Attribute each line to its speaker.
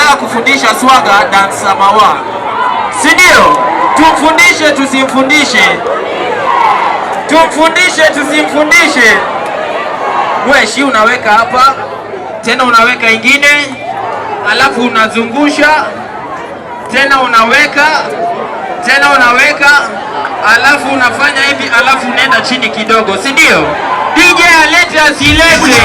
Speaker 1: Nataka kufundisha Swaga dance Samawa, si ndio? Tumfundishe tusimfundishe? Tumfundishe tusimfundishe? Mweshi unaweka hapa tena, unaweka ingine, alafu unazungusha tena, unaweka tena, unaweka, alafu unafanya hivi, alafu unaenda chini kidogo, si ndio? DJ alete asilete?